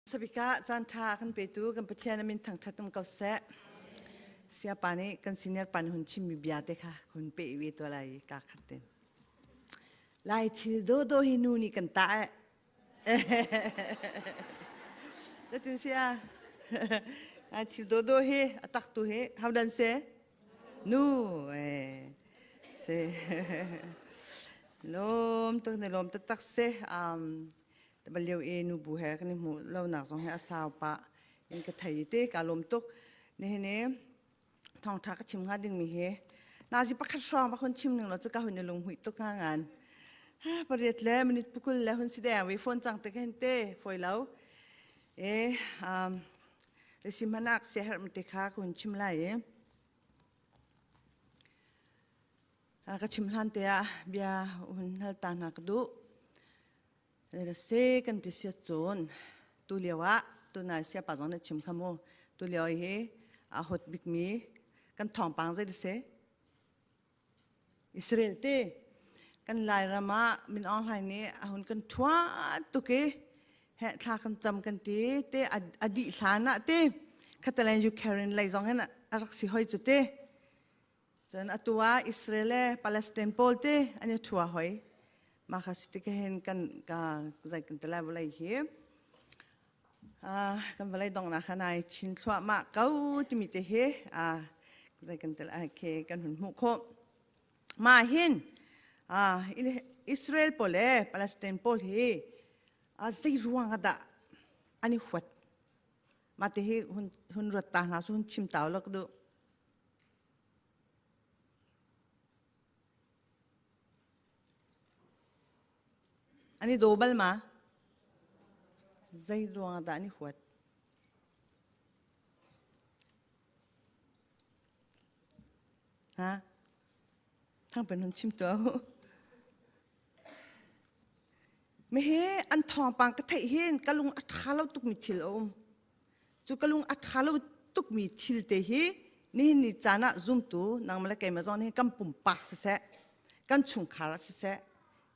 Sabika caan ṭha kan petu kan Pathian a min thangṭhat um ko seh. Siapa nih kan senior pa nih hun chimmi bia te kha hun pe ve to lai ka khat tin. Lai thil do do hi nu nih kan tah eh. Latin sia. Lai thil do do hi a tak tu hi how dan se? Nu eh se. Lom tuk ne lom taktak se. Um Lio i nubu he kan i hmuh lonak zong hi a sau pah in ka thei te ka lawm tuk. Nihin i thawngṭha ka chim hnga dingmi hi nazi pakhat hrawng va hun chim ning law cu ka hun i lunghmuih tuk hnga ngan. Pariat le minute pukul le hun si deng vi phone cang te ka hin te foi lo. E um le si hmanak siaherh te kha ka hun chim lai i ka chim hlan te ah bia hun hal ta hna ka duh. Se kan ti siat cun tu lio ah tunai siapa zong na chim kha mu tu lio hi a hot bikmi kan thawngpang zei si Israel te kan Lairam ah Min Aung Hlaing nih a hun kan thua tuk i he thla kan cam kan ti te a dih hlan ah te khatalen Ukraine lei zong hin a rak si hoi cu te Cun atu ah Israel le Palestine pawl te an i ṭhua hoi. Mah kha si tik hin kan ka zei kan ti lai vawlei hi kan vawlei donghnak kha nai chin thluahmah ko timi te hi zei kan ti lai khi kan hun hmuh khawh. Mah hin Israel pawl le Palestine pawl hi zei ruang ah dah an i huat? Mah te hi hun hun ruat ta hna su hun chim tau lo ka duh. An i daw bal ma? Zei ruangah dah an i huat? Ha? Thangpen hun chim tuah u. Mihi an thawngpang ka theih hin ka lung a ṭha lo tukmi thil a um. Cu ka lung a ṭha lo tukmi thil te hi nihin ni caan ah zumtu nangmah le keimah zong nih kan pumpak siseh, kan chungkhar ah siseh,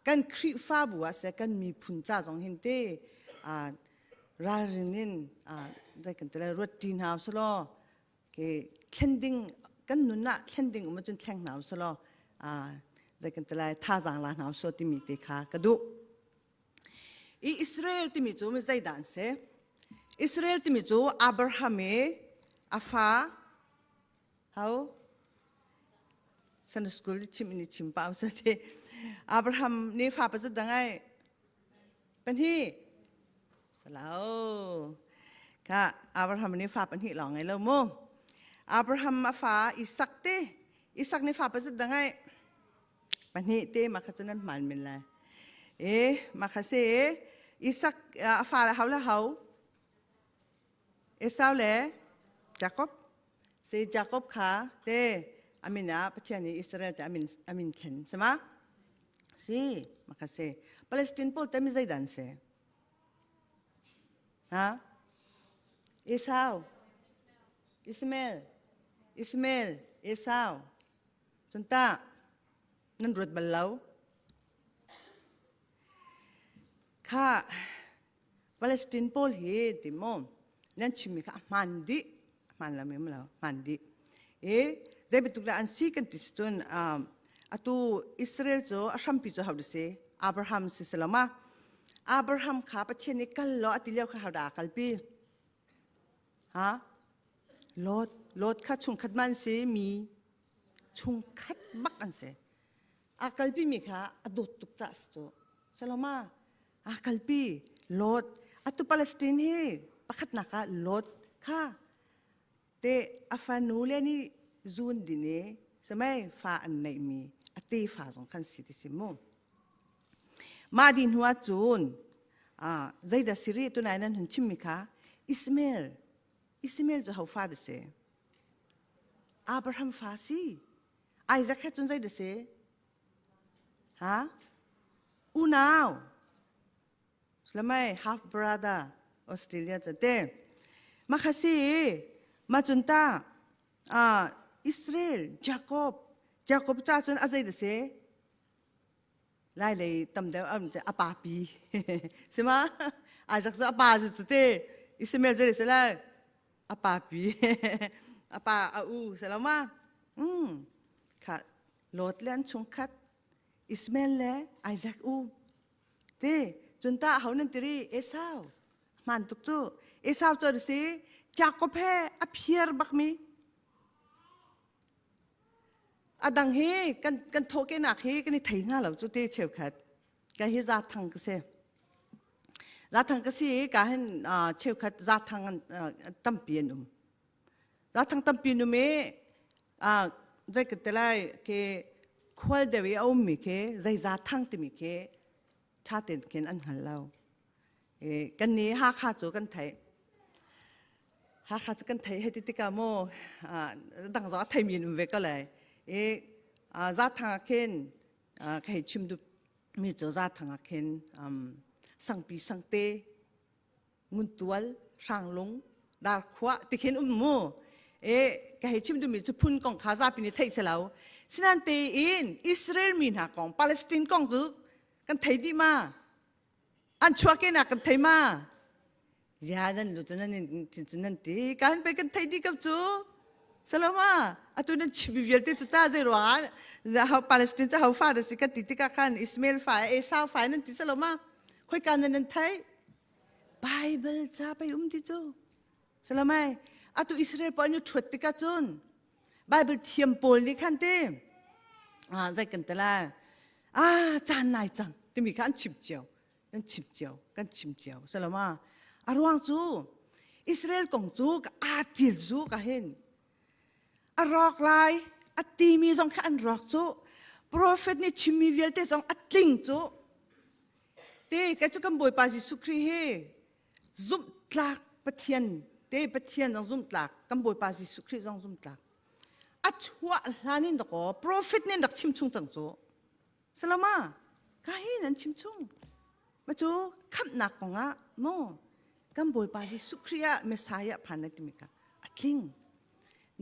kan Khrihfabu ah siseh, kan miphun ca zong hin te ralrin in zei kan ti lai ruat ṭi hna usih law ke thlen ding kan nun ah thlen ding um ahcun thleng hna usih law zei kan ti lai thazaang la hna usih timi te kha ka duh. I Israel timi cu mi zeidah an si? Israel timi cu Abraham i a fa ho Sunday school chim in chim pa sa te Abraham nih fa pa dang ai panhi salau ka Abraham nih fa pahnih lawng ngei lo mu Abraham a fa Isak te Isak nih fa pa dang ai pahnih te mah kha cu nan hmaan men lai e mah kha si Isak a fa le hau le hau Esau le Jakob si Jakob kha te amin ah Pathian nih Israel te amin amin thlen sama si mah kha si Palestine pawl te mi zeidan si ha Esau Ismail Ismail Esau Cun tah nan ruat bal lo? Kha Palestine pawl hi ti maw nan chimmi kha a hmaan dih a hmaan lo mi lo hmaan dih i zei bantuk dah an si kan ti si cun atu Israel cu a hrampi cu ho si Abraham si si lo ma Abraham kha Pathian nih kal law a ti lio kha ho dah a kalpi ha Lot Lot kha chungkhat man si mi chungkhat bak an si. A kalpi mi kha a dawt tuk ca si cu. Saloma a kalpi Lot atu Palestine hi pakhatnak ah Lot kha te a fanu le nih zun din i samai fa an neih mi a tefa zong khan si ti si mu. Mah di hnu ah cun zeidah siri tunai nan hun chimmi kha Ismail Ismail cu ho fa dah si? Abraham fa si. Isaac he cun zeidah si? Ha? Unau. Lamai half brother Australia ca te. Mah kha si ma cun ta Israel Jacob Jacob ca cun a zeidah si? Lai lei tam deuh a pa pi. Sima Isaac cu a pa cu te. Ismael zei si lai a pa pi a pa a u si lo ma mm kha Lot le an chungkhat Ismael le Isaac u te cun ta ho nan tiri Esau hman tuk cu Esau cu si Jacob he a phiar bak mi a dang hi kan kan thawhkehnak hi kan i thei hna lo cu te cheukhat ka hi zathang ka si zathang ka si ka hin cheukhat zathang tampi an um zathang tampi an um i zei ka te lai ke khual deuh i a ummi khi zei zathang timi khi ṭha tein khin an hngal lo kan nih Hakha cu kan theih Hakha cu kan theih hei ti tikah maw dang zong a theimi an um ve ko lai i zathang ah khin ka hei chim duh mi cu zathang ah khin sangpi sangte nguntual hranglung darkhua ti khin um mu e ka hei chim duhmi cu phun kong kha zapi nih theih si lo sinan tein Israel mi hna kong Palestine kong cu kan thei dih ma an chuahkehnak kan thei ma ya nan lu cu nan cu nan ti kan pe kan thei dih ko cu saloma atu nan chim vialte cu ta zei ruangah ho Palestine cu ho fa da si kan ti tikah khan Ismail fa Esau fa nan ti saloma khoi ka nan nan thei Bible ca pei um ti cu salamai atu Israel pa an thuat tikah cun Bible thiam pawl nih khan te ah zei kan te lai ah caan nai cang timi kha an chim cio kan chim cio kan chim cio salama a ruang cu Israel kong cu ka aa ṭil zu ka hin a rawk lai a timi zong kha an rawk cu prophet nih chimmi vialte zong a tling cu te ka cu kan Bawipa Jesuh Khrih hi zumhtlak Pathian te Pathian zong zumhtlak kan Bawipa Jesuh Khrih zong zumhtlak a chuah hlan in dakaw prophet nih rak chim chung cang cu salama ka hi nan chim chung ma cu khamhnak kongah maw kan Bawipa Jesuh Khrih ah Messiah phan lai timi ka a tling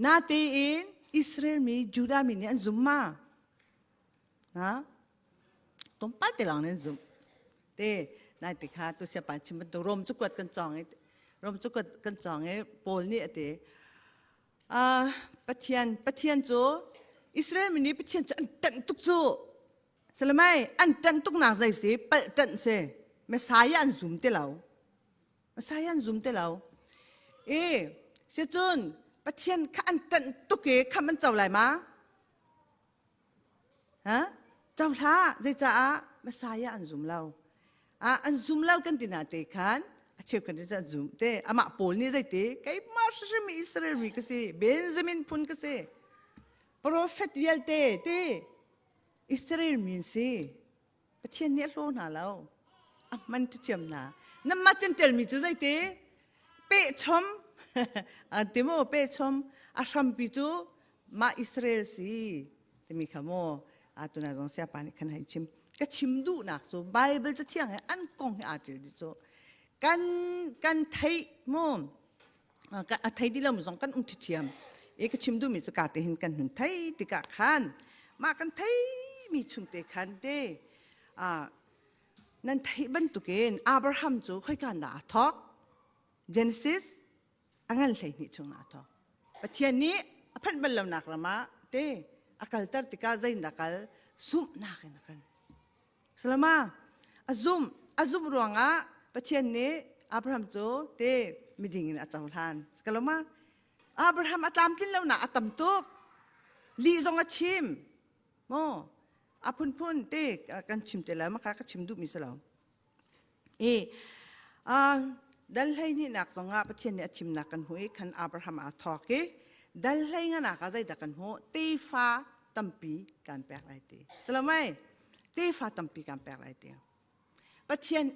natein Israel mi Judah mi nih an zum ma ha tlawmpal te lawng nan zumh te nai ti kha tu sia pan chim bantuk rom cu kuat kan cawng i rom cu kuat kan cawng i Paul nih a ti Pathian Pathian cu Israel mi nih Pathian cu an ṭanh tuk cu salamai an ṭanh tuk nak zei si palh ṭanh si Messiah an zum ti lo Messiah an zum ti lo i si cun Pathian kha an ṭanh tuk i kham an co lai ma Ha? Co hlah, zeicaah Messiah an zum lo. Ah, an zum lo kan ti na te khan a cheu kan an zum te amah Paul nih zeiti keimah hrimhrim Israel mi ka si Benjamin phun ka si prophet vialte te Israel mi si Pathian nih a hlaw hna lo. A hman ṭhiam hna. Nanmah Jentail mi cu zeiti? Pehchom an ti maw pehchom a hrampi cu mah Israel si timi kha maw tuna zong siapa nih khan hei chim ka chim duhnak cu Bible cathiang he an kong he aa ṭil dih cu kan kan theih maw a thei ti lo zong kan um ṭhiam i ka chim duhmi cu ka te hin kan hun thei tikah khan mah kan theimi chung te khan te nan theih bantukin Abraham cu khoika dah aa thawk Genesis a ngan 12 chung ah aa thawk Pathian nih a phanh bal lonak ram ah te a kalter tikah zeidah kal zumhnak in a kal Salama a zumh a zumh ruangah Pathian nih Abraham cu te miding in a cohlan. Kaloma Abraham a tlamtlin lonak a tam tuk. Lih zong a chim. Maw a phunphun te kan chim te lai maka ka chim duhmi si lo. I dal 12 nak zongah Pathian nih a thimnak kan hmuh i khan Abraham aa thawk i dal 15 ah zeidah kan hmuh tefa tampi kan pek lai ti salamai tefa tampi kan pek lai ti Pathian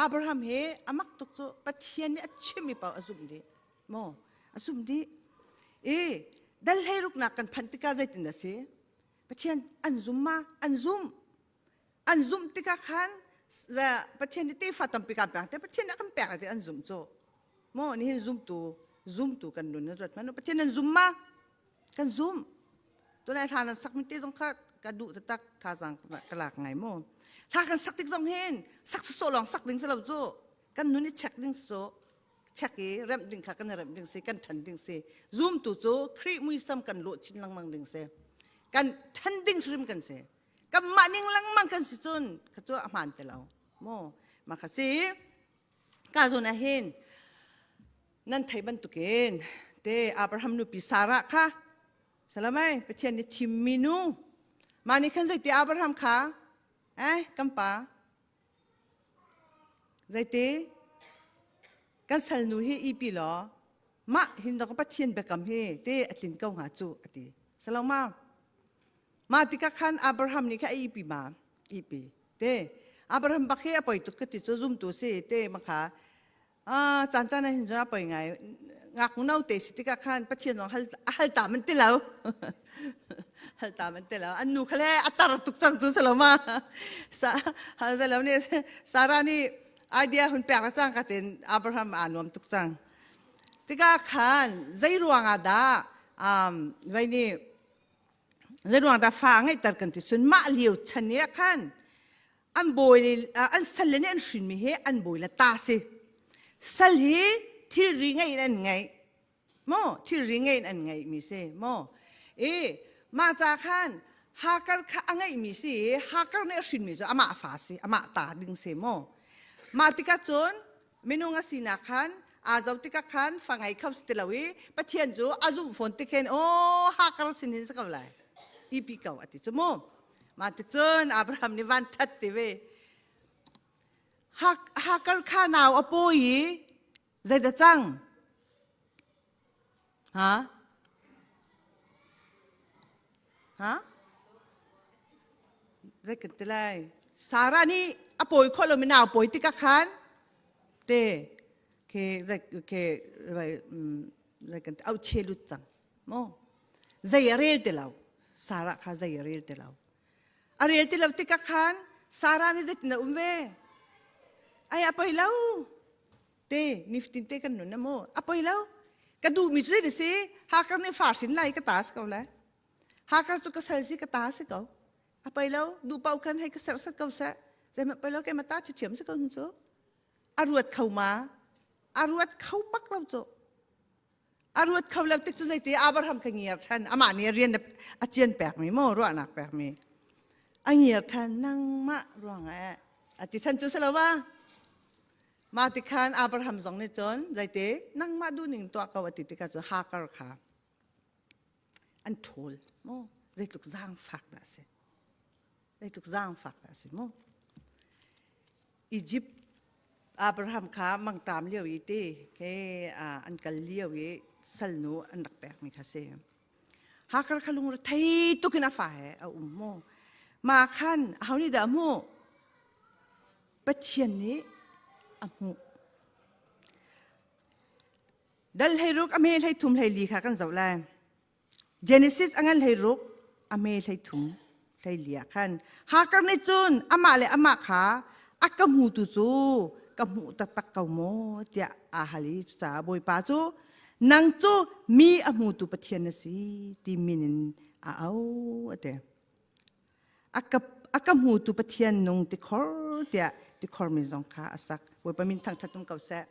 Abraham he amak tuk cu Pathian nih a chimmi paoh a zumh dih maw a zumh dih i dal 16 nak kan phanh tikah zeitin a si Pathian an zum ma an zumh an zumh tikah khan Pathian nih tefa tampi kan pek te Pathian nih a kan pek ti an zumh cu maw nihin zumtu zumtu kan nun na ruat hmanh Pathian nan zum ma kan zum tunai hla nan sak mi te zong kha ka duh taktak thazaang ka lak ngai mu hla kan sak tik zong hin sak sawsawh lawng sak ding si lo cu kan nun i check ding si cu. Check i remh ding kha kan i remh ding si, kan ṭhan ding si. Zumtu cu Khrih muisam kan lawh chin lengmang ding si. Kan ṭhan ding hrim kan si. Kanmah ning lengmang kan si cun kha cu a hmaan ti lo. Maw mah kha si. Ka zawn ah hin nan thei bantukin te Abraham nupi Sarah kha salamai Pathian nih thimmi nu mah nih khan zeiti Abraham kha eh kan pa zeiti kan salnu hi ipi law mah hin dok Pathian biakam hi te a tlin ko hnga cu a ti saloma mah tikah khan Abraham nih kha a ipi ma ipi te Abraham bak hi a poi tuk ka ti cu zumtu si te makha Ah, caan caan ah hin cun a poi ngai. Ngaknu no te si tikah khan Pathian zong hal a hal ta man ti lo. hal ta man ti lo. An nu kha le a tar tuk cang cu si lo ma. Sa hal lo nih Sarah nih idea hun pek le cang ka tin Abraham aa nuam tuk cang. Tikah khan zei ruang ah dah um, vai nih zei ruang dah fa ngeihter kan ti cun mah lio chan ni ah khan an bawi le an sal le nih an hrinmi hi an bawi le ta si sal hi thilri ngei in an ngeih maw thilri ngei in an ngeih mi si maw i mah ca khan Hakar kha a ngeihmi si i Hakar nih a hrinmi cu amah fa si amah ta ding si maw mah tikah cun minung a sinak khan aa zo tikah khan fa ngei kho si ti lo i Pathian cu a zumh fawn tik hin aw Hakar sin hin si ko lai ipi ko a ti cu mu Mah ticun Abraham nih van ṭhat ti ve. Hakar kha nau a pawi i zeidah cang? Ha? Ha? Zei kan ti lai? Sarah nih a pawi khawh lomi nau pawi tikah khan te ke zei ke zei kan ti au che lut cang. Maw? Zei a rel ti lo. Sarah kha zei a rel ti lo. A rel ti lo tikah khan Sarah nih zeitin a um ve? Ai a poi lo. Te nifatin te kan nun maw? A poi lo. Ka duhmi cu zei si? Hakar nih fa hrin lai ka ta si ko lai. Hakar cu ka sal si ka ta si ko. A poi lo. Duh paoh khan hei ka serhsat ko seh. Zeihmanh poi lo keimah ta ṭhiam si ko hun cu. A ruat kho ma? A ruat kho bak lo cu. A ruat kho lo tik cu zeiti Abraham kha ngiar ṭhan amah nih a rian a cian pekmi maw ruahnak pekmi a ngiar ṭhan nangmah ruangah a ti ṭhan cu si lo ma mah ti khan Abraham zong nih cun zeiti nangmah duhning tuah ko a ti tikah cu Hagar kha an ṭhawl maw zeitluk zaangfak dah a si Zeitluk zaangfak dah a si mu. Egypt Abraham kha mangṭam lio i ti ke an kal lio i salnu an rak pekmi kha si. Hakar kha lungre thei tuk in a fa he a um mu. Ma khan aho nih dah a hmuh? Pathian nih a hmuh. Dal hlei ruk a me hlei thum hlei li kha kan zoh lai. Genesis a ngan 16 a hme 33 hleili ah khan Hagar nih cun amah le amah kha a ka hmutu cu ka hmuh taktak ko maw tiah aa hal i cucaah Bawipa cu nang cu mi a hmutu Pathian na si ti min in a auh a ti. A ka a ka hmutu Pathian nung tikhor tiah tikhor min zong kha a sak. Bawipa min thangṭhat um ko seh.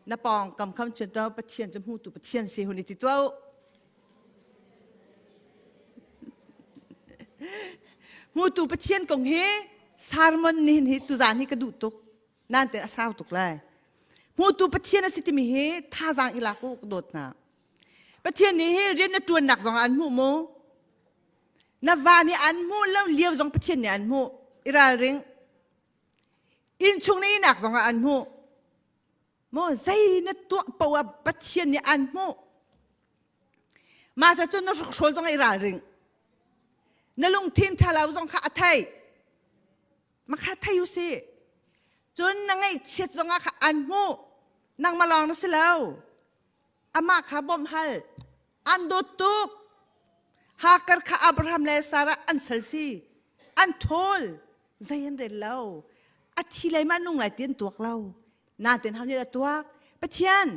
Na pawng kam kham chin to Pathian cu hmutu Pathian si hun i ti tuah u. Hmutu Pathian kong hi sermon nihin hi tuzaan hi ka duh tuk. Nan te a sau tuk lai. Hmutu Pathian a si timi hi thazaang i lak u ka dawt hna. Pathian nih hi rian na ṭuannak zong ah an hmuh mu. Na va nih an hmuh lo lio zong Pathian nih an hmuh. I ralring. Innchung na ihnak zong ah an hmuh. Maw zei na tuah paoh ah Pathian nih an hmuh. Mah ca cun na hrokhrawl zong ah i ralring. Na lungthin ṭha lo zong kha a theih. Makha thei u si. Cun na ngaihchiat zong ah kha an hmuh. Nangmah lawng na si lo. Amah kha bawmh hal. An dawt tuk. Hakar kha Abraham le Sarah an sal si. An ṭhawl. Zei an rel lo. A thi lei ma nung lai ti an tuak lo. Nain hau nih a tuak. Pathian,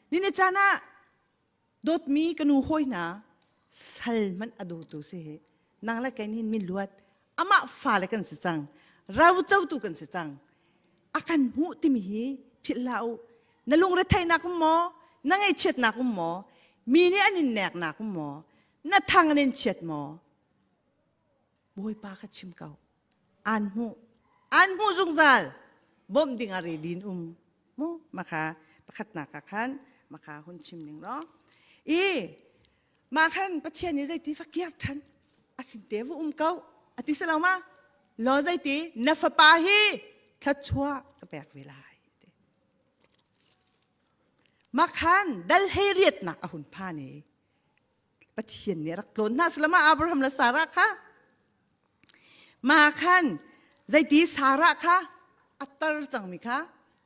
ni ni caan ah dawtmi ka nu hawi hna sal hmanh a dawtu si hi. Nang le kei nih min luat. Amah fale kan si cang. Ro cotu kan si cang. A kan hmuh timi hi philh hlah u. Na lungretheihnak um maw? Na ngaihchiatnak um maw? Mi nih an in neknak um maw? Na thang an in chiat maw? Bawipa kha chim ko. Aan hmuh. Aan hmuh zungzal. Bawmh ding a ready in um. Mu maka pakhatnak ah khan maka hun chim ning law. I mah khan Pathian nih zeiti fakir ṭhan asin te vu um ko ati si lo ma law zeiti na fapa hi thluachuah ka pek ve lai Makhan dal hei riatnak a hun phan i Pathian nih a rak tlawn hna salama Abraham le Sarah kha ma khan zeiti Sarah kha a tar cangmi kha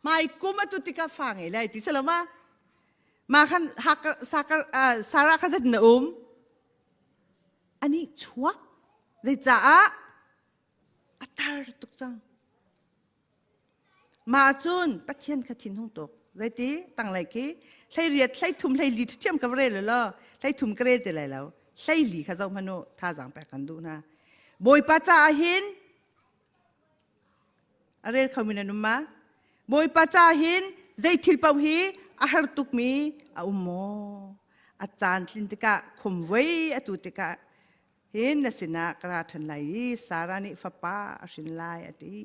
hmai kum atu tikah fa ngei lai ti salama ma khan Sarah kha zeitin na um ani chuak zeicaah a tar tuk cang Mah cun Pathian kha thinhung tuk. Zeiti tanglei khi hleiriat hleithum hleili ṭhiam ka va rel law hleithum ka rel ti lai lo. Hleili kha zoh hmanh u thazaang pek kan duh hna. Bawipa caah hin a rel kho mi nan um ma? Bawipa caah hin zei thil paoh hi a har tukmi a um maw? A caan tlin tikah khumvoi atu tikah Hin na sinah ka ra ṭhan lai i Sarah nih fapa a hrin lai a ti.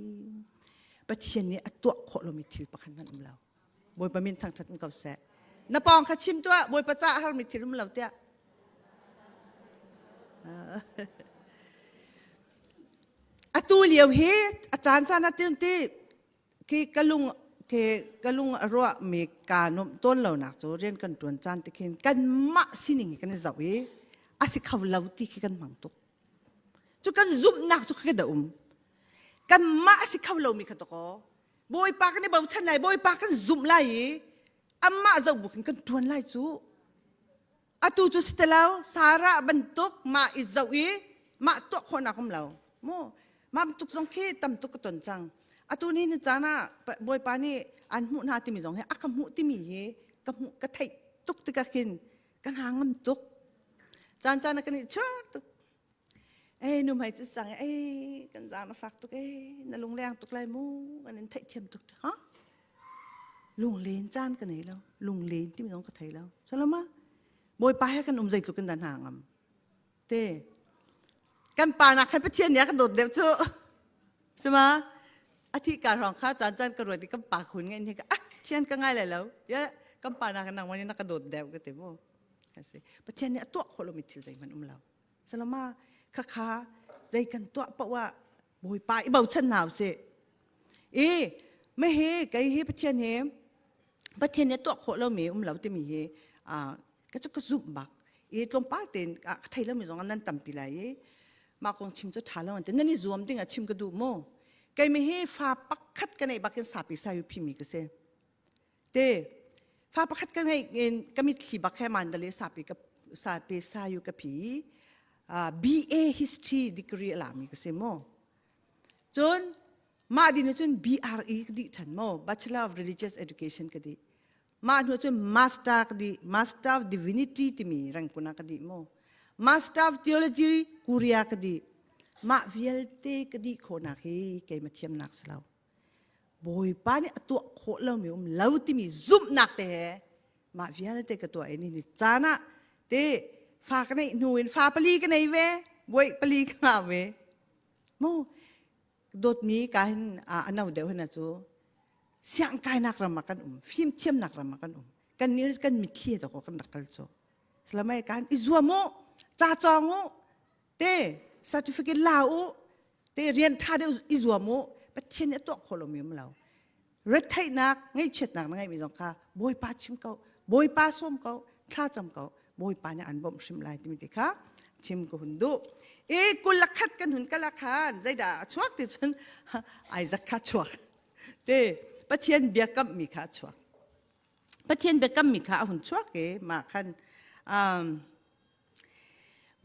Pathian nih a tuah khawh lomi thil pakhat hmanh um lo. Bawipa min thangṭhat in ko seh. Na pawng kha chim tuah, Bawipa caah harmi thil um lo tiah. Atu lio hi a caan caan ah ti Khi ka lung khi ka lung a ruahmi kaa nuamh tawn lonak cu rian kan ṭuan caan te khin kanmah sining hi kan i zoh i a si kho lo ti khi kan hmang tuk. Cu kan zumhnak cu khi da um. Kanmah a si kho lomi kha takaw Bawipa kan i bochan lai, Bawipa kan zumh lai i amah zoh bu khin kan ṭuan lai cu. Atu cu si ti lo, Sarah bantuk mah i zoh i mah tuah khawhnak um lo. Mu mah bantuk zong khi tam tuk ka ton cang. Atu ni ni caan ah Bawipa nih an hmuh hna timi zong hi a ka hmuh timi hi ka hmuh ka theih tuk tikah khin ka hna ngam tuk. Caan caan ah kan i chuak tuk. Ei nu hmai cu sang ei kan zaang na fak tuk ei na lungleng tuk lai mu kan in theihthiam tuk ha lunglen caan ka nei lo lunglen timi zong ka thei lo salama bawipa he kan um zeitluk in dah hna ngam te kan pa nak khan pathian nih a kan dawt deuh cu sima a thi ka rong kha caan caan ka ruat i kan pa khun ngai ni ka ah thian ka ngai lai lo ya kan pa nak nang wani na ka dawt deuh ka ti mu asi pathian nih a tuah khawh lomi thil zeihmanh um lo Salama khakha zei kan tuah paoh ah Bawipa i bochan hna usih. I me hi kei hi Pathian hi Pathian nih tuah khawh lomi um lo timi hi ka cu ka zumh bak. I tlawmpal tein ka thei lomi zong nan tampi lai i mah kong chim cu ṭha lo an ti. Nan i zuam ding ah chim ka duh mu. Kei mi hi fa pakhat ka neih bakin sapi sayu phimi ka si. Te fa pakhat ka ngeih in ka mitthli bak he Mandalay sapi ka sapi sayu ka phi BA history degree a lami ka si mu. Cun mah din cun BRE ka dih ṭhan mo Bachelor of Religious Education ka dih. Mah hnu cun Master ka dih Master of Divinity timi rangkun ah ka dih mu. Master of Theology Korea ka dih. Mah vialte ka dih khawhnak hi keimah thiamnak si lo. Bawipa nih a tuah khawh lomi um lo timi zumhnak te he mah vialte ka tuah i ni caan ah te fa ka neih hnu in fa pali ka nei ve buai pali ka ngah ve mu dawtmi ka hin a no deuh hin cu siang kainak ram ah kan um fimthiamnak ram ah kan um kan ni kan mitthli to ko kan rak kal cu salamai kan i zuam u ca cawng u te certificate la u te rian ṭha deuh i zuam u Pathian nih a tuah khawh lomi um lo retheihnak ngaihchiatnak na ngeihmi zong kha Bawipa chim ko Bawipa sawm ko thla cam ko Bawipa nih an bawmh hrim lai timi ti kha chim ka hun duh i kul la khat kan hun kal ah khan zeidah a chuak ti cun Isaac kha chuak te Pathian biakammi kha a chuak Pathian biakammi kha a hun chuak i mah khan um,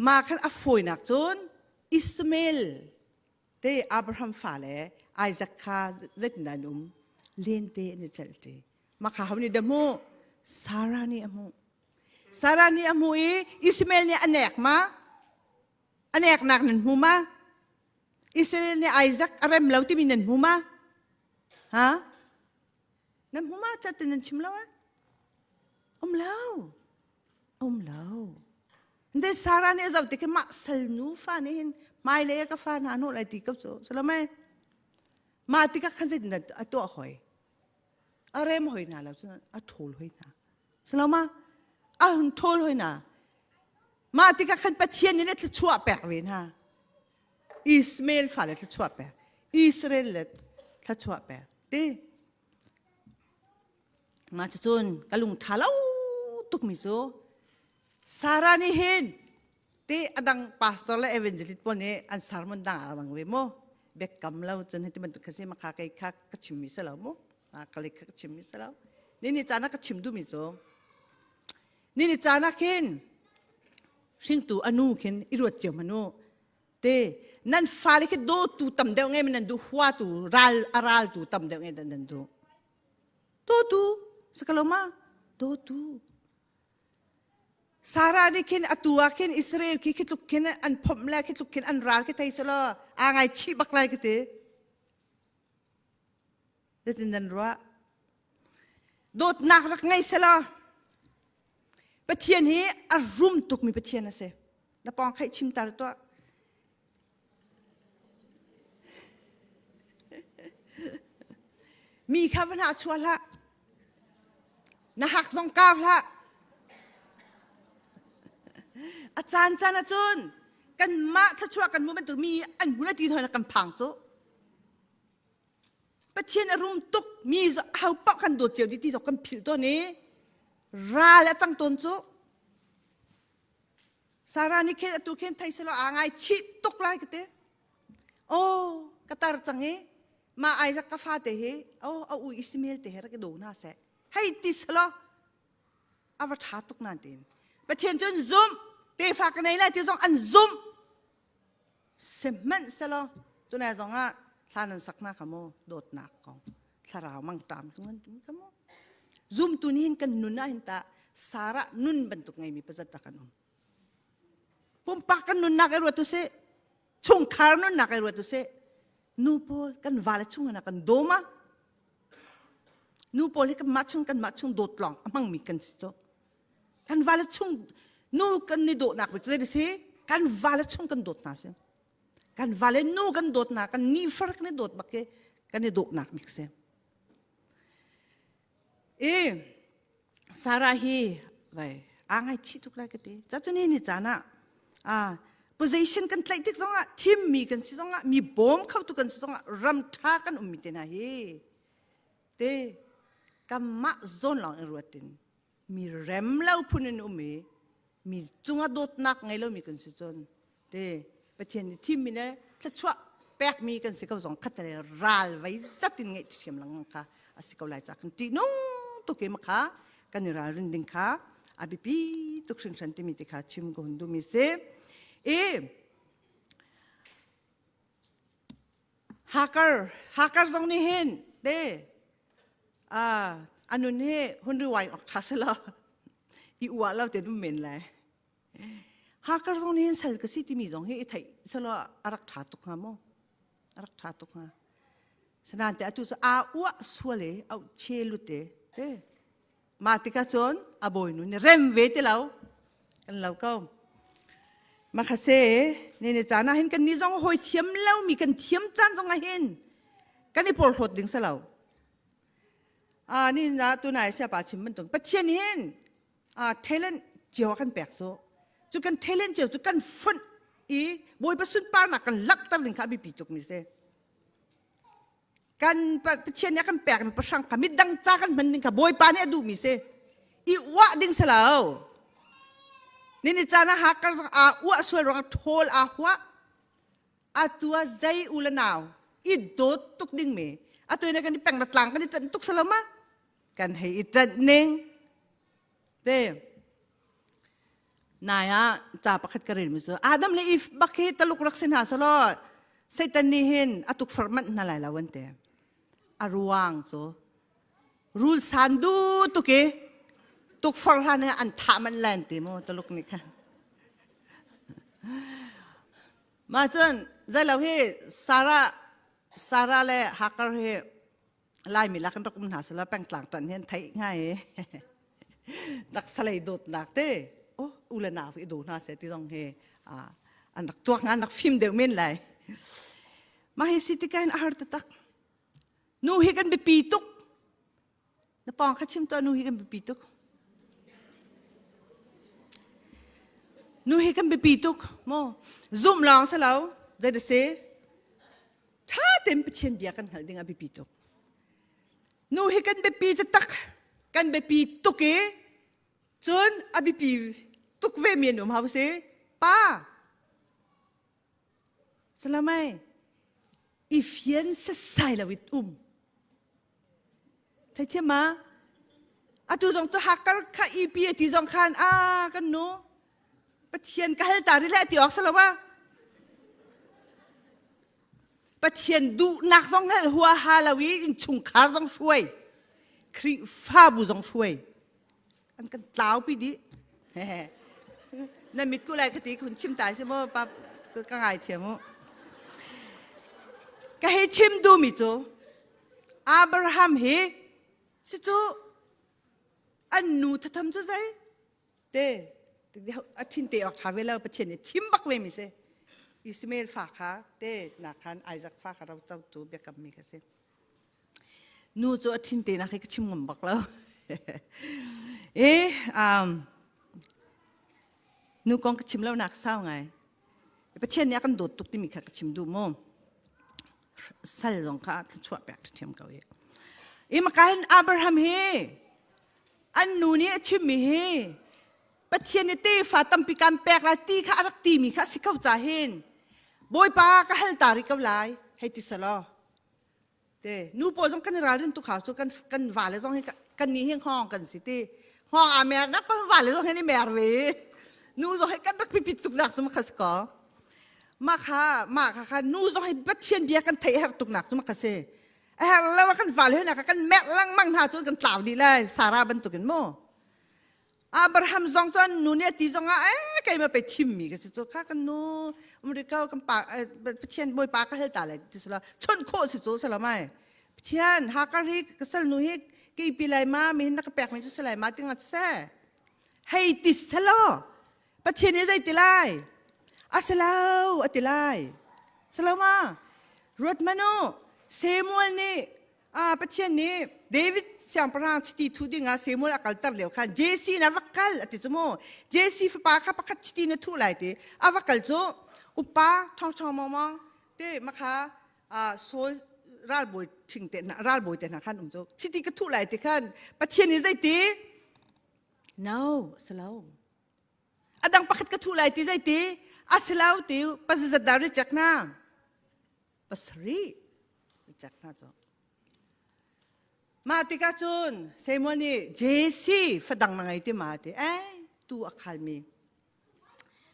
Mah khan a fawinak cun Ishmael te Abraham fale Isaac kha zeitindah an um? Lente an i celhṭi. Mah kha ho nih dah hmuh? Sarah nih a hmuh. Sarah nih a hmuh i Ishmael nih a nek ma? A neknak nan hmu ma? Israel nih Isaac a rem lo timi nan hmu ma? Ha? Nan hmu ma chat nan chim lo eh? Um lo. Um lo. De Sarah nih a zoh tik mah sal nu fa nih hin hmailei ah ka fa hna hnawh lai ti ko cu salamai mah tikah khan zeitin a tuah hoi a rem hoi hna lo cun a ṭhawl hoi hna saloma a hun ṭhawl hoi hna mah tikah khan Pathian nih thluachuah pek ve hna Ismael fale thluachuah pek Israel le thluachuah pek ti mah cucun ka lung ṭha lo tukmi cu Sarah nih hin ti adang pastor le evangelist pawl nih an sermon dang ah dang ve mu biakam lo cun hiti bantuk kha si makha kei kha ka chimmi si lo mu ka lei kha ka chimmi si lo ni ni caan ah ka chim duhmi cu ni ni caan ah khin hringtu anu khin i ruat cio hmanu te nan fale khi dawtu tam deuh nge nan duh huatu ral a raltu tam deuh nge nan duh dawtu sakaloma dawtu Sarah nih khin atu ah khin Israel khi khi tluk khin an phomh le khi tluk khin an ral khi thei selaw aa ngaichih bak lai ka ti. Zeitin nan ruah? Dawtnak rak ngei selaw Pathian hi a rum tukmi Pathian a si. Na pawng khaih chim tar tuah. Mi kha va hna chuah hlah. Na hak zong kau hlah. A caan caan ahcun kanmah thluachuah kan hmu bantuk mi an hmu na ti hna kan phang cu. Pathian a rum tuk mi ho paoh kan dawt cio dih ti zong kan philh tawn i ral a cang tawn cu. Sarah nih khin atu khin thei selaw aa ngaichih tuk lai ka ti. Oh, ka tar cang i mah Isaac ka fate hi oh a u Ishmael te he rak i daw hna seh. Hei ti selaw a va ṭha tuk nan tiin. Pathian cun zumh tefa ka nei lai ti zong an zumh. Sihmanhsehlaw tunai zong ah thla nan sak hna kha mu dawtnak kong thlarau mangṭam kan timi kha mu zumtu nih hin kan nun ah hin tah Sarah nun bantuk ngeimi pazat dah kan um pumpak kan nunnak i ruat usih chungkhar nunnak i ruat usih nu pawl kan vale chung ah kan dawm ah nu pawl hi kanmah chung kanmah chung dawt lawng a hmangmi kan si cu kan vale chung nu kan ni dawhnak bik cu zei si kan vale chung kan dawt hna si kan vale nu kan dawt hna kan nifar kan i dawt bak ke kan i dawhnak bik si e Sarah hi vai aa ngaichih tuk lai ka ti cacun hi ni caan ah a position kan tlaih tik zongah thimmi kan si zongah mi bawm kho tu kan si zongah ram ṭha kan ummi te hna hi te kanmah zawn lawng in ruat in mi rem lo phun in um i mi cungah dawtnak ngei lomi kan si cun te Pathian nih thimmi le thluachuah pekmi kan si ko zong khat le ral vei zat in ngeih thiam lengmang kha a si ko lai ca kan ṭihnung tuk i makha kan i ralrin ding kha a biapi tuk hringhran timi ti kha chim ka hun duhmi si i Hakar Hakar zong nih hin te a nun hi hun riwai awk ṭha selaw i uah lo te dum men lai Hakar zong nih hin sal ka si timi zong hi i theih selaw a rak ṭha tuk hnga maw a rak ṭha tuk hnga sanan te atu cu aa uah sual i auh che lut te te Mah tikah cun a bawinu nih rem ve ti lo kan lo ko. Makhase ne ne caan ah hin kan nih zong hawi thiam lomi kan thiam caan zong ah hin kan i porhlawt ding si lo. Ah ni na tunai siapa chim bantuk Pathian hin ah talent cio kan pek cu cu kan talent cio cu kan fonh i Bawipa sunparnak kan langhter ding kha a biapi tuk mi si. Kan Pathian nih a kan pekmi pahrang kha midang ca kan hman ding kha Bawipa nih a duhmi si. I uah ding si lo. Nini caan ah hakar zong aa uah sual ruangah ṭhawl aa huah. Atu ah zei u le nau i dawt tuk ding mi. Atu in kan i peng le tlang kan i ṭanh tuk si lo ma? Kan hei i ṭanh ning. Te Nai ah ca pakhat ka relmi cu Adam le Eve bak hi taluk rak si hna selaw Satan nih hin a tukforh manh hna lai lo an ti. A ruang cu rul san du tuk i tukforh hlan hi an thah manh lai an ti mu taluk nih khan. Mah cun zeilo hi Sarah Sarah le Hagar hi. Laimi la kan rak um hna sala pengtlang tan hian theih ngai taksa lei dawtnak te oh u le nau i do hna se ti zong hi an rak tuak an rak fim deuh men lai mah hi si tikah in a har taktak nu hi kan biapi tuk na pawng kha chim tuah nu hi kan biapi tuk nu hi kan biapi tuk mo zum lawng si lo zei da si ṭha tein Pathian bia kan hngalh ding a biapi tuk Nu hi kan biapi taktak kan biapi tuk i cun a biapi tuk ve mi an um hau si. Pa salamai i fian sasai lo it um. Theithiam ma? Atu zong cu hakar kha EP ti zong khan a kan nu Pathian ka hal ta ri le ti awk salo ma? Pathian duhnak zong hngalh huaha lo i innchungkhar zong hruai Khrihfabu zong hruai an kan tlaupi dih na mit ku lai ka ti khun chim ta si maw pa ka ngai thiam u ka hei chim duhmi cu Abraham hi si cu an nu thatham cu zei te a thin te awk tha ve lo Pathian nih thim bak ve mi si Ismael fa kha te na khan Isaac fa kha ro co tu biakam mi kha si nu cu a thin te nak hi ka chim ngam bak lo e um nu kong ka chim lo nak sau ngai Pathian nih a kan dawt tuk timi kha ka chim duh mu sal zong kha thluachuah pek ṭhiam ko i i maka hin Abraham hi an nu nih a chimmi hi Pathian nih tefa tampi kan pek lai ti kha a rak timi kha a si ko ca hin Bawipa ka hal ta rih ko lai hei ti selaw te nu pawl zong kan i ralrin tuk hau cu kan kan vale zong hi kan ni hi hngawng kan si ti hngawng aa mer nak pa vale zong hi ni mer ve nu zong hi kan rak pipit tuk nak cu ma kha si ko mah kha mah kha kha nu zong hi Pathian bia kan theih herh tuk nak cu ma kha si a herh lo kan fale hna kha kan merh lengmang hna cun kan tlau dih lai Sarah bantukin mu Abraham zong cun nu nih a ti zong ah eh keimah pe thimmi ka si cu kha kan nu America kan pa Pathian bawipa ka hal ta lai ti sala chawnh khawh si cu sala mai Pathian hakar hi ka sal nu hi keipi lai ma mi hin na ka pek mi cu salai ma ti ngat se hei ti salo Pathian nih zei ti lai? A si lo, a ti lai. Si lo ma? Ruat hmanh u, Samuel nih ah Pathian nih David siangpahrang chiti thu ding ah Samuel a kalter lio khan Jesse na va kal a ti cu mu. Jesse fapa kha pakhat chiti na thuh lai ti. A va kal cu upa ṭhawng ṭhawng mong mong te makha Saul ralbawi ṭhing te hna ralbawi te hna khan um cu chiti ka thuh lai ti khan Pathian nih zeiti? No, a si lo. A dang pakhat ka thuh lai ti zeiti? A si lo ti pazizat dah reject hna? Pasarih reject hna cu. Mah tikah cun Samuel nih Jesse fadang na ngei ti ma ti eh tu a khalmi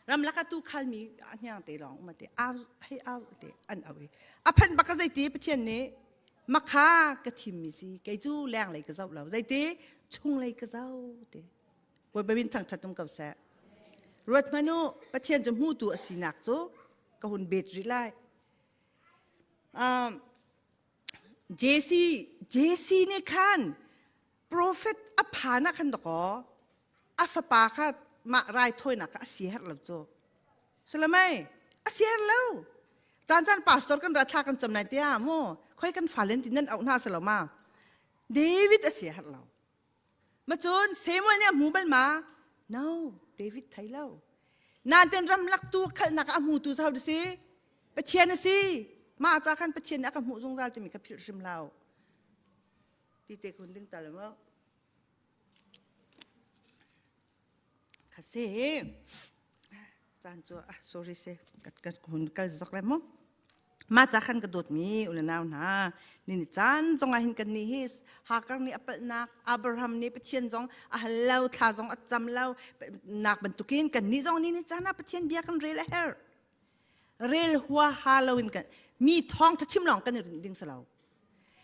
ramlak ah tu khalmi a hniang te lawng um ti au hei au ti an au i a phanh bak ka zeiti Pathian nih makha ka thimmi si kei cu lenglei ka zoh lo zeiti chunglei ka zoh ti Bawipa min thangṭhat um ko seh. Ruat hmanh u, Pathian cu hmutu a sinak cu ka hun bet rih lai. Um, Jesse, Jesse nih khan profet a phan ah khan dakaw a fapa kha mah raithawinak kha a si herh lo cu. Salamai, a si herh lo. Caan caan pastor kan ra thla kan cam lai tiah mu khoi kan falen ti nan auh hna salo ma. David a si herh lo. Macun Samuel nih a hmu bal ma? No, David thei lo. Nain ramlak tu khalnak a hmutu cu ho si? Pathian a si. Mah ca khan Pathian nih a ka hmuh zungzal timi kha philh hrim hlah. Ti te kun ding tal maw? Kha si. Caan cu ah sorry se ka ka hun kal zok le mu. Mah ca khan ka dawtmi u le nau hna ni ni caan zong ah hin kan nih hi Hagar nih a palhnak Abraham nih Pathian zong a hal lo thla zong a cam lo nak bantukin kan nih zong ni ni caan ah Pathian bia kan rel a herh rel huaha loin kan mi thawng tha chim lawng kan i rinh ding si lo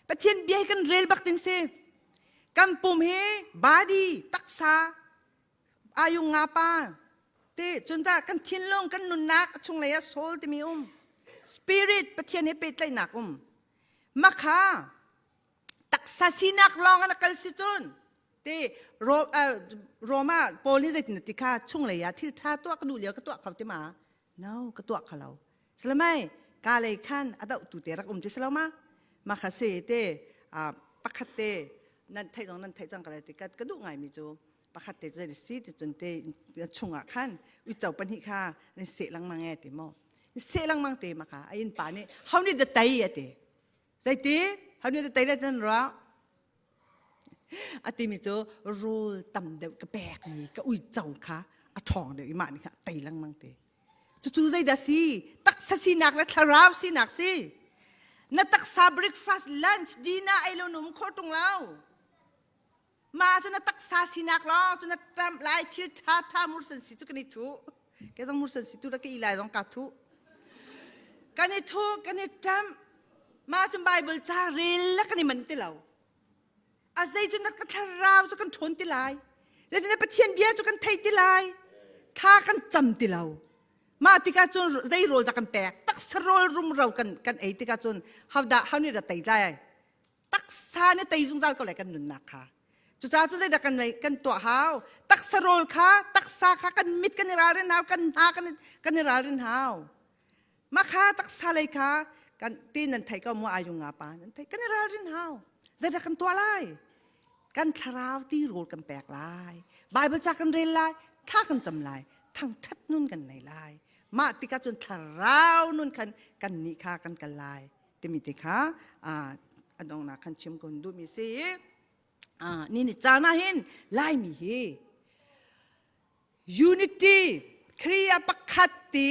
Pathian bia hi kan rel bak ding si kan pum hi body taksa ayung nga pa ti cun tah kan thinlung kan nunnak a chunglei ah soul timi um spirit Pathian he pehtlaihnak um makha tak. Taksa sinak lawng in a kal si cun te Roma Paul nih zeitin ti kha chunglei ah thil ṭha tuah ka duh lio ka tuah kho ti ma? No, ka tuah kho lo. Salamai ka lei khan a dohtu te rak um ti salo ma? Ma kha se te pakhat te nan theih zong nan theih cang ka lai ti ka duh ngaimi cu pakhat te cu si ti cun te chungah khan uico pahnih kha nan seh lengmang e ti maw seh lengmang te ma kha a inn pa nih how nih da tai a ti zeiti how nih da tai le cun ruah a timi cu rawl tam deuh ka pek mi ka uico kha a ṭhawng deuh i mah nih kha a tei lengmang te Cucu zeidah si? Taksa sinak le thlarau sinak si. Na taksa breakfast, lunch, dinner ei lo num kho tung lo. Ma cu na taksa sinak lawng cu na ṭamh lai thil ṭha ṭha mursan si cu kan i thuh. Ke zong mursan si tu la ka i lai zong ka thuh. Kan i thuh, kan i ṭamh. Ma cu Bible ca rel la kan i man ti lo. A zei cu na ka thlarau cu kan ṭhawn ti lai. Zeitin Pathian bia cu kan thei ti lai. Thla kan cam ti lo. Mah tikah cun zei rawl dah kan pek? Taksa rawl rumro kan kan ei tikah cun hodah ho nih dah tei lai? Taksa nih tei zungzal ko lai kan nunnak kha. Cucaah cu zeidah kan kan tuah hau? Taksa rawl kha taksa kha kan mit kan i ralrin hau, kan hna kan kan i ralrin hau. Mah kha taksa lei kha kan ti nan thei ko mu ayung nga pa nan thei kan i ralrin hau. Zeidah kan tuah lai? Kan thlarau ti rawl kan pek lai. Bible ca kan rel lai, thla kan cam lai, thangthat nun kan nei lai. Mah tikah cun thlarau nun khan kan nih kha kan kal lai timi te kha a donghnak khan chim kun duhmi si. Ni ni caan ah hin Laimi hi Unity, Khrih ah pakhat ti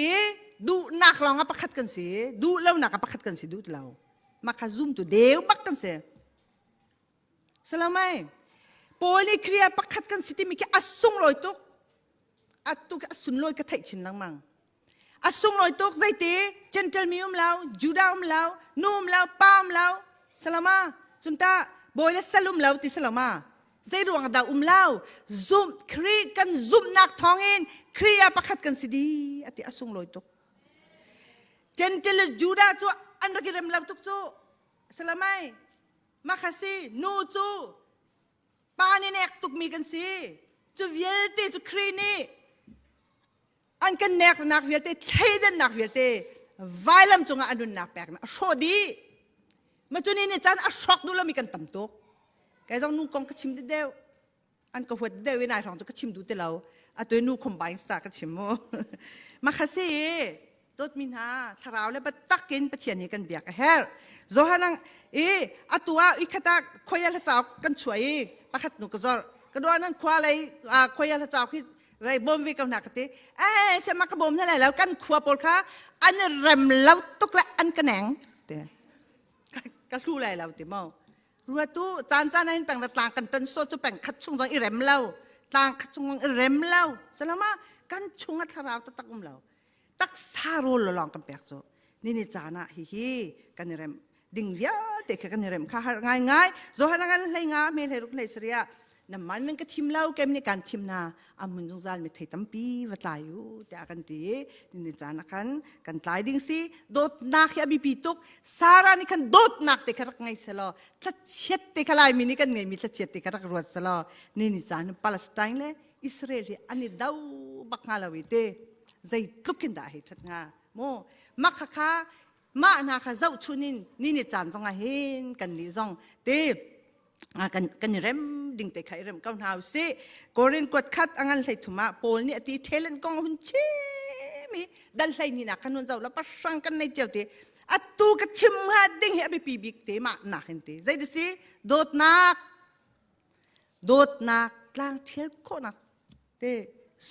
duhnak lawng ah pakhat kan si, duh lonak ah pakhat kan si duh ti lo. Mah kha zumtu deu bak kan si. Salamai, Paul nih Khrih ah pakhat kan si timi khi a sunglawi tuk. Atu khi a sunlawi ka theih chin lengmang. A sunglawi tuk zeiti Gentle mi um lo, Judah um lo, nu um lo, pa um lo. Salama, cunta bawi le sal um lo ti salama. Zei ruang dah um lo? Zumh Khrih kan zumhnak thawngin Khrih ah pakhat kan si di ati a sunglawi tuk. Gentle le Judah cu an rak i rem lo tuk cu. Salamai, makhasi nu cu pa nih nek tukmi kan si. Cu vialte cu Khrih nih an kan neknak vialte thleidannak vialte vailam cungah a nunnak peknak a hrawh dih ma cu ni caan a hrawk duh lomi kan tam tuk kei zong nu kong ka chim deuh an ka huat deuh i nai hrawng cu ka chim duh ti lo atu nu combine star ka chim mu ma kha si dawtmi hna thlarau le biatak in Pathian hi kan biak a herh Johan i atu ah i khata khoia hla cauk kan chuah i pakhat nu ka zor ka dua nan khua lei khoia hla cauk hi vai bawm ve ko hna ka ti eh sema ka bawm hna lai lo kan khua pawl kha an rem lo tuk le an ka neng te ka hlu lai lo ti mo ruatu caan caan ah hin peng tlang kan tan so cu peng khat chung zong i rem lo tlang khat chung zong i rem lo salama kan chung a thlarau taktak um lo taksa rawl lawng kan pek cu ni ni caan ah hihi kan i rem ding vialte kha kan i rem kha har ngai ngai Johan ngan hlei nga me hlei ruk hlei saria namman nan ka thim lo kem nih kan thim na amun zungzal mi thei tampi va tlai u tiah kan ti ni ni caan ah khan kan tlai ding si dawtnak hi a biapi tuk Sarah nih khan dawtnak te kha rak ngei selaw thlachiat te kha Laimi nih kan ngeimi thlachiat te kha rak ruat selaw ni ni caan Palestine le Israel hi an i do bak hnga lo i te zeitluk in dah hei ṭhat hnga mu mah khakha mah hna kha zohchun in ni ni caan zong ah hin kan nih zong te kan kan i rem ding te kha i rem ko hna usih Korin kuat khat a ngan hlei thum ah Paul nih a ti talent kong hun chim i dal hlei ni nak khan hun zoh la pahrang kan nei cio te atu ka chim hnga ding hi a biapi bik te mah nak hin te zei si dawtnak Dawtnak tlang ṭhial khawhnak te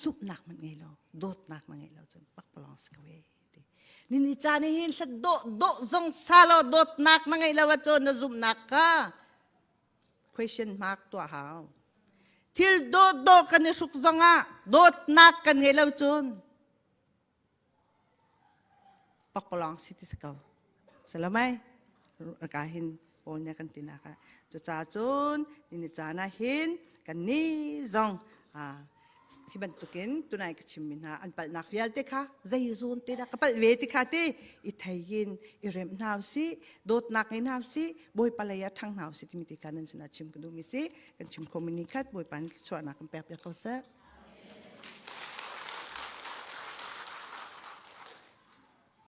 zumhnak man ngei lo, dawtnak na ngeih lo cun pakpalawng si ko e ti. Ni ni caan hin hlat dawh dawh zong sa lo dawtnak na ngeih lo ahcun na zumhnak kha question mark tuah hau. Thil dawh dawh kan i hruk zongah dawtnak kan ngeih lo cun pakpalawng si ti si ko salamai ka hin paul nih kan tinak ah cucaah cun ni caan ah hin kan ni zong. Hi bantukin tunai ka chimmi hna an palhnak vialte kha zei zawn te dah ka palh ve ti kha ti i thei in i remh hna usih, dawtnak ngei hna usih, Bawipa lei ah ṭhang hna usih timi ti kha nan sinah chim ka duhmi si. Kan chim khomi ni khat Bawipa nih thluachuahnak kan pek piak ko seh.